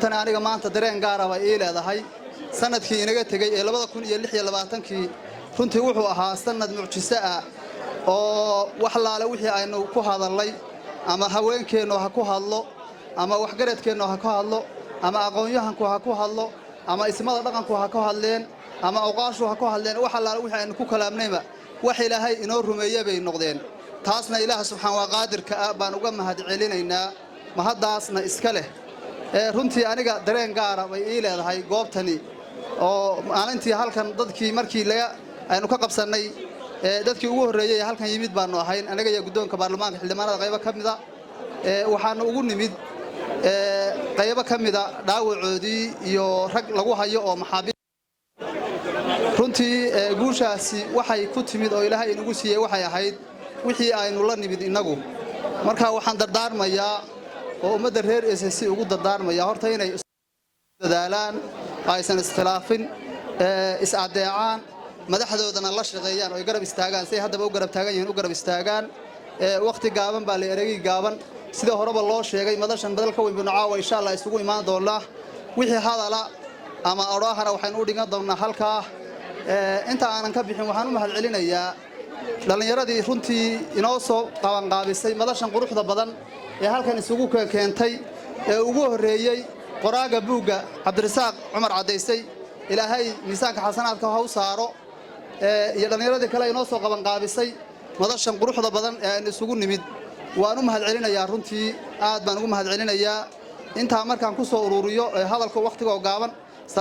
Tan aniga maanta dareen gaara bay ii leedahay. Sanadkii inaga tegey ee 2026-kii runtii wuxuu ahaa sanad mucjiso ah, oo wax laale wixii aynu ku hadallay, ama haweenkeennu ha ku hadlo, ama waxgaradkeennu ha ku hadlo, ama aqoon-yahanku ha ku hadlo, ama ismada dhaqanku ha ku hadleen, ama awqaashu ha ku hadleen, wax allaale wixii aynu ku kalaamnayba wax Ilaahay inoo rumeeye bay noqdeen. Taasna Ilaah subxaan waa qaadirka ah baan uga mahad celinaynaa, mahaddaasna iska leh. Runtii aniga dareen gaara bay ii leedahay goobtani, oo maalintii halkan dadkii markii laga aynu ka qabsannay, dadkii ugu horreeyey ee halkan yimid baanu ahayn, aniga iyo guddoonka baarlamaanka, xildhibaanada qaybo ka mida. Waxaanu ugu nimid qaybo ka mida dhaawacoodii iyo rag lagu hayo oo maxaabiis. Runtii guushaasi waxay ku timid oo Ilaahay inagu siiyey waxay ahayd wixii aynu la nimid innagu. Marka waxaan dardaarmayaa oo ummadda reer SSC ugu dardaarmaya horta inay dadaalaan, aysan iskhilaafin, is-addeecaan, madaxdoodana la shaqeeyaan oo ay garab istaagaan, siay haddaba u garab taagan yihiin u garab istaagaan. Wakhti gaaban baa la eregi gaaban. Sida horeba loo sheegay, madashan badal ka weyn baynu caawa insha Allah isugu imaan doonnaa. Wixii hadala ama odhaahana waxaynu u dhigan doonnaa halkaa. Inta aanan ka bixin, waxaan u mahad celinayaa dhallinyaradii runtii inoo soo qabanqaabisay madashan quruxda badan ee halkan isugu keentay, ee ugu horreeyey qoraaga buugga Cabdirasaaq Cumar Caddaysay, Ilaahay miisaanka xasanaadka ha u saaro, iyo dhallinyaradii kale inoo soo qabanqaabisay madashan quruxda badan ee aynu isugu nimid. Waan u mahad celinayaa, runtii aad baan ugu mahad celinayaa. Intaa markaan ku soo ururiyo hadalka wakhtiga oo gaaban.